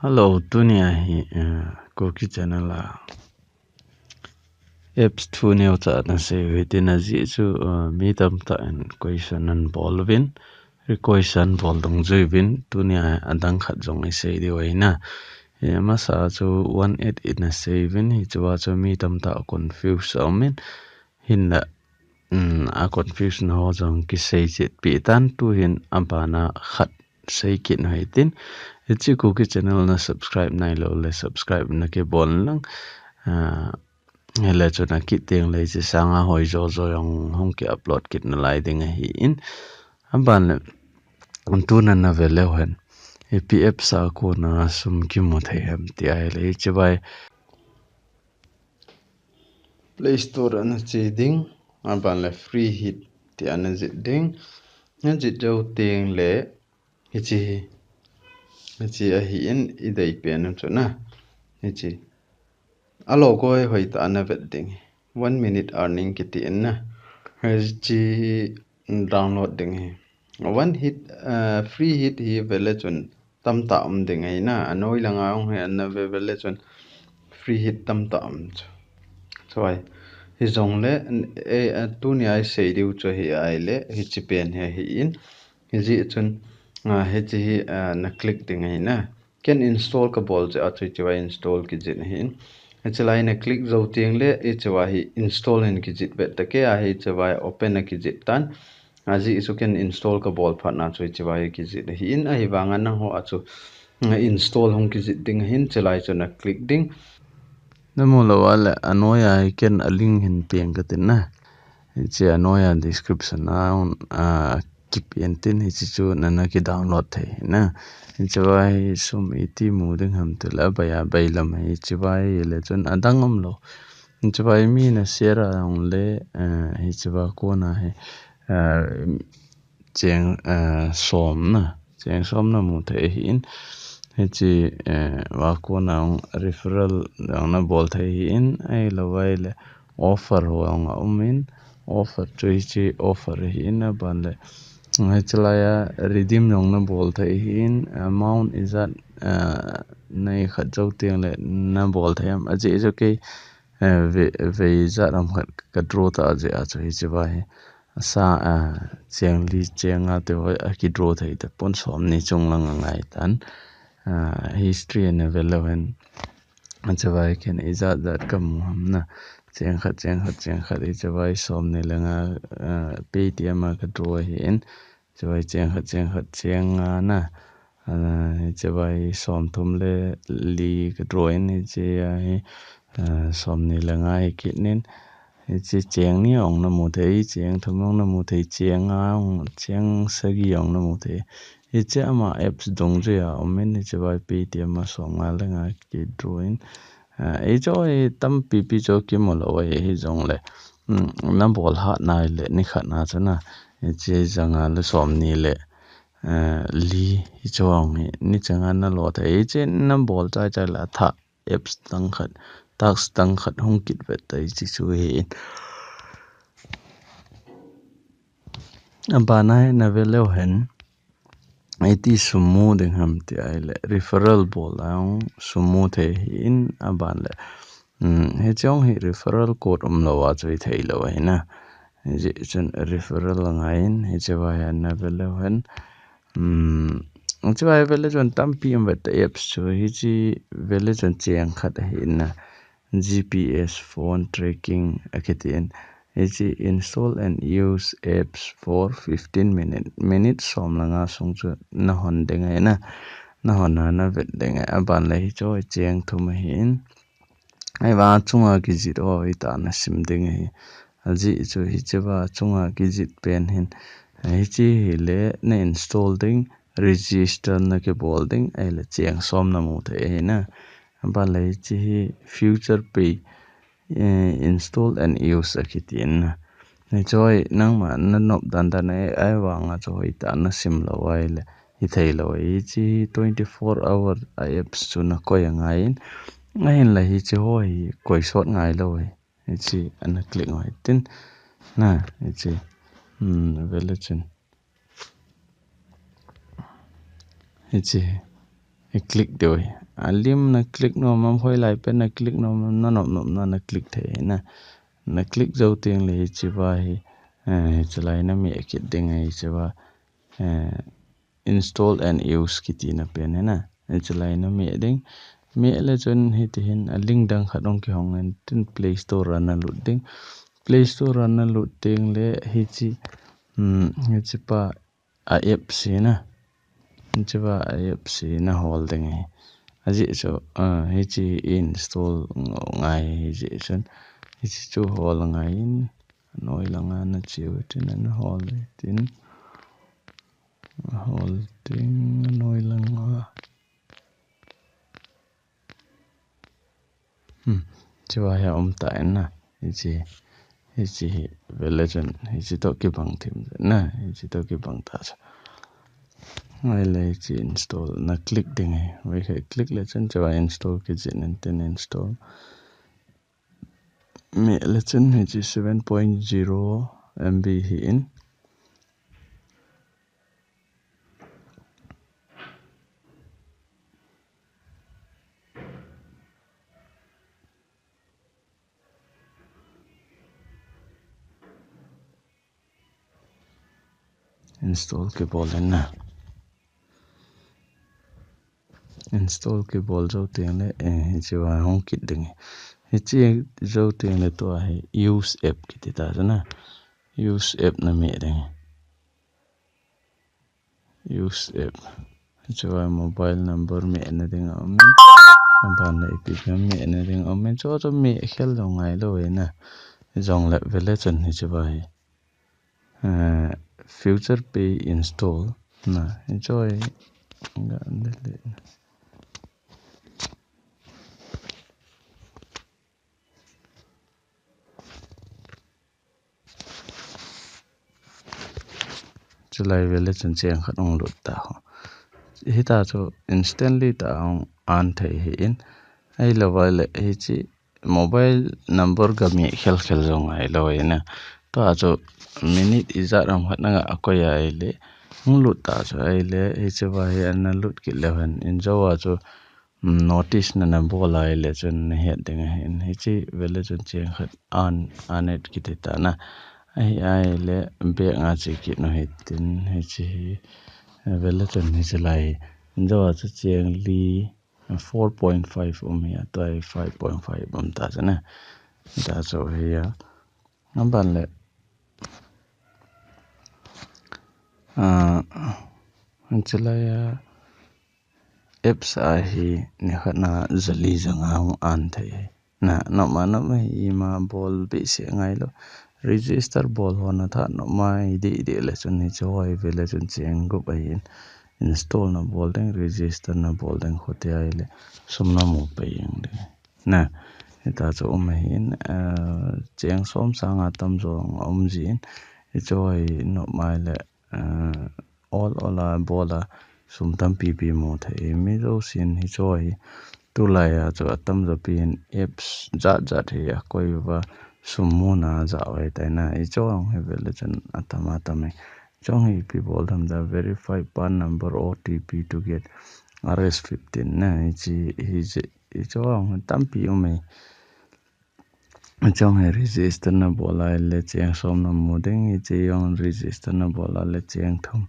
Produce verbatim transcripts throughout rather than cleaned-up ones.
Hello, tunia hi, eh, Kuki channel a apps thu neo cha na sei ve tin ajeh chu, eh, mi tamtah in question an bol uvin, request an bol dungjui uvin, tunia adang khat jong i sei diu ahi na. Eh, masa chu one eight eight na sei uvin, hichea chu mi tamtah confuse a um in, hinlah, um, a confusion ho jong kisei chetpi tan, tuhin abana khat sei kit u hitin. Hiche Kuki channel na subscribe nailou le subscribe na kibol lang. Ah, hile chun akit teng le hiche sanga hoijo jo jong hung ki upload kit nalai ding ahin. Aban le, tuna na ve leu hen, ipi apps a kona sum kimu thei ham ti ahile, hiche vai Play Store a na che ding, aban le Free Hit ti a na jih ding. Na jih jou teng le, hiche hi, hiche ahin, i dei pen u chu na. Hiche. A logo hi hoitah a na vet ding. One minute earning kiti in na. Hiche hi download ding hi. One hit, uh, Free Hit hi ve le chun tamtah um ding ahi na. Anoi langa hung hi ana ve ve le chun Free Hit tamtah um chu. Chuai. Hijongle, eh, eh, tunia i sei diu chu hi ahile, hiche pen hi ahin. Hijeh chun, ah, hiche hi, ah, na click ding ahi na. Ken install ka bol jeh a chu hiche vai install kijih ahin. Hiche lai na click jou teng le, hiche vai hi install hin kijih vet ta kei a, hiche vai open a kijih tan. Ajeh chu ken install ka bol phat na chu hiche vai hi kijih ahin, ahivanga nangho a chu, mm, install hung kijih ding ahin, hiche lai chu na click ding. Na mu lou a le, anoi a hi ken a link hin peng ka tin na. Hiche anoi a description a, ah, kip in tin hiche chu nana ki download thei na. Hiche vai hi sum iti mu ding ham ti le, abei a bei lam hiche vai le chun adang um lou. Hiche vai mi na share a jong le, eh, hiche vai kona hi, eh, cheng, eh, som na, cheng som na mu thei ahin. Hiche, eh, vai kona jong referral jong na bol thei ahin, ahilou vai le offer ho jong a um in, offer chu hiche offer ahin aban le. Hiche lai a redeem jong na bol thei ahin, amount ijat, eh, nei khat jou teng le na bol thei am. Ajeh chu kei, eh, ve, vei ijat ham khat ka draw ta jeh a chu hiche vai hi. Asa, ah, cheng li, cheng nga te ho a ki draw thei ta pon, som ni chung lang angai tan. Ah, history na ve leu hen. Hiche vai ken ijat jat ka mu ham na. Cheng khat, cheng khat, cheng khat, hiche vai som ni le nga, ah, Paytm a ka draw ahin. Hiche vai cheng khat, cheng khat, cheng nga na. Ah, hiche vai som thum le li ka draw in, hiche a hi, ah, som ni le nga hi kit in. Hiche cheng ni jong na mu thei, cheng thum jong na mu thei, cheng nga jong, cheng sagi jong na mu thei. Hiche ama apps dungjui a um in, hiche vai Paytm a som nga le nga ki draw in. Ah, hiche hi tampi pi chu kimu lou ahi, hijongle. Hmm, na bol hat nai le, ni khat na chu na. Hiche ja nga le som ni le, eh, li, hiche jong hi, ni chang a na lo thei. Hiche na bol chai chai le atha apps dang khat, task dang khat hung kit vet ta hiche chu hi. Abana hi na ve leu hen, iti sum mu ding ham ti ahile, referral bol a jong sum mu thei ahin, aban le. Hmm, hiche jong hi referral code um lou a chu i thei lou ahi na. Hijeh chun referral angai in, hiche vai a na ve leu hen. Hmm, hiche vai ve le chun tampi um vet ta apps chu, hiche ve le chun cheng khat ahi na. G P S phone tracking akiti in. Hiche install and use apps for fifteen minute. Minute som le nga sung chu na hon ding ahi na. Na hon a na vet ding ahi. Aban le hiche hi cheng thum ahin. Ahivang chunga kijih ho hoitah na sim ding ahi. Ajeh chu hiche va chunga kijih pen hin. Hiche hi le na install ding, register na kibol ding, ahile cheng som na mu thei ahi na. Aban le hiche hi future pay, eh, install and use akiti in na. Hiche hi nangma na nop dan dan ahi, ahivang a chu hoitah na sim lou ahile, hi thei lou ahi. Hiche hi twenty four hour a apps chu na koi angai in. Ahin le hiche ho hi koi sot ngai lou ahi. Hiche ana click ngai tin. Na, hiche. Hmm, ve le chun. Hiche. I click diu ahi. Alim na click nom am, hoilai pen na click nom am, na nop nop na na click thei ahi na. Na click jou teng le hiche va hi, eh, hiche lai na meh kit ding ahi, hiche va, eh, install and use kiti na pen ahi na. Hiche lai na meh ding. Meh le chun hiti hin a link dang khat hung kihong in tin Play Store a na lut ding. Play Store a na lut teng le hiche, hmm, hiche pa a apps hi na. Hiche va a apps hi na hol ding ahi. Ajeh chu, ah, hiche install ngai ahi jeh chun. Hiche chu hol ngai in. Noi langa na cheu tin na hol tin. Hol tin noi langa. Hmm. Hiche va hi a um ta in na. Hiche, hiche hi vele chun, hiche toh kibang thim na, hiche toh kibang ta chu. Ahile hiche install na click ding ahi. Vei khe click le chun hiche va install kijih in tin install. Meh le chun hiche seven point zero M B hi in. Install kibol in na. Install kibol jou teng le, eh, hiche va hung kit ding ahi. Hiche jou teng le tua hi use app kiti ta chu na. Use app na meh ding ahi. Use app. Hiche va mobile number meh na ding a um in. Aban le ipi ham meh na ding a um in. Chu chu meh khel lou ngai lou ahi na. Jong le vele chun hiche va hi. Eh, Future Pay install na. Hiche hi ga delete na. Chulai vele chun cheng khat hung lut ta ho. Hita chu instantly ta hung an thei hi in. Ahilou vale hiche mobile number ga meh khel khel jong ahilou ahi na. Tua chu minute ijat ham khat na ga a koi ahile. Hung lut ta chu ahile hiche va hi ana lut kit leu hen. In jou a chu notice na na bol ahile chun na het ding ahin. Hiche vele chun cheng khat an, an et kiti ta na. Ahi ahile back a che kit nu hitin hiche hi vele chun hiche lai. Jou a chu cheng li four point five um hi a, tua hi five point five um ta chu na. Ta chu hi a. Aban le. Ah, hiche lai a. Apps a hi nikhat na jali janga hung an thei ahi. Na, nopma nopma hi ima bol behseh ngai lou. Register bol ho na tha nopma hi deh deh le chun hiche ho hi vele chun cheng gup ahin. Install na bol ding, register na bol ding khuti ahile sum na mu pai jeng ding. Na, hita chu um ahin, eh, cheng som sanga tam jong um jin. Hiche ho hi nopma le, eh, ol ol a bol a sum tampi pi mu thei. Mi jousen hiche ho hi tulai a chu atam jo pi in apps jat jat hi a koi uva sum muna ja u ahi tai na. Hiche ho hi vele chun atam atam e. Hiche ho hi ipi bol tham da verify PAN number O T P to get R S fifteen na. Hiche, hiche, hiche ho tampi um e. Hiche ho hi register na bol ahile cheng som na mu ding, hiche ho register na bol ahile cheng thum,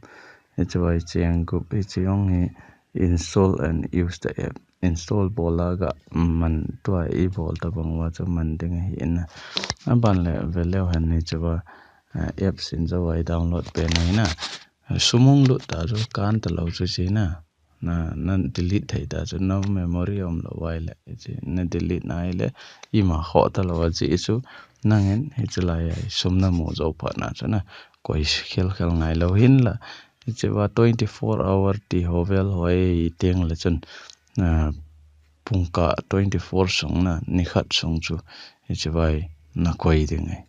hiche ho hi cheng gup, hiche ho hi install and use the app. Install bol a ga man tua i bol tabang uva chu man ding ahi na. Aban le vele hen hiche ho, eh, apps in jou a i download pen ahi na. Sum hung lut ta chu kan ta lou chu hiche na. Na, na delete thei ta chu na memory um lou ahile, hiche na delete na ahile, ima khoh ta lou a jeh chu, nangin hiche lai a sum na mu jou phat na chu na, koi khel khel ngai lou hin la, hiche va twenty four hour ti ho vel ho i teng le chun, na, pungkah twenty four sung na, nikhat sung chu, hiche va na koi ding ahi.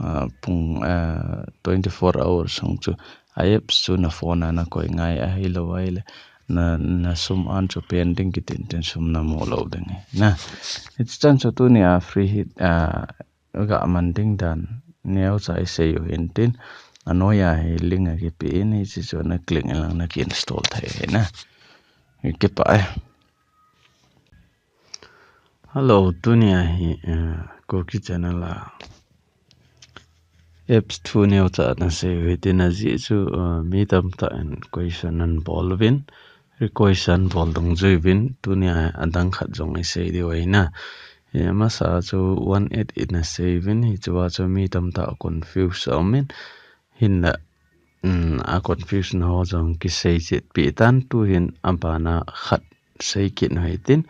Ah, pung, ah, twenty four hours sung chu a apps chu na phone a na koi ngai ahilou ahile na, na sum an chu pending kitin tin sum na mu lou ding ahi na. Hiche chan chu tuni a free hit, ah, ga man ding dan neocha i sei u hin tin anoi a hi link a kipe in hiche chu na click in lang na ki install thei ahi na. Kipah e. Hello, tunia hi, eh, Kuki channel a apps thu neocha nasei uve tin ajeh chu, eh, mi tamtah in question anabol uvin, request anabol dungjuiyin, tunia adang khat jong isei diu ahi. Eh, amasa chu one eight eight nasei uvin, hichea chu mi tamtah confuse aumin, hinla, um, a confusion ho jong kisei chetpi tan, tuhin abana khat sei kit u hitin.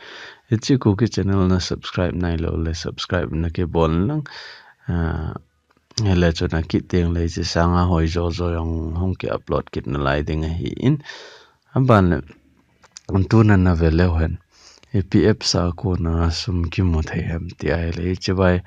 Hiche Kuki channel na subscribe nailou le subscribe nakibol lang. Ah, hile chu nakit teng le hiche sanga hoi jojo jong hung ki upload kit nalai ding ahin. Aban le, tuna nave leu hen, ipi apps a kona sum kimu thei ham ti ahile, hiche vai,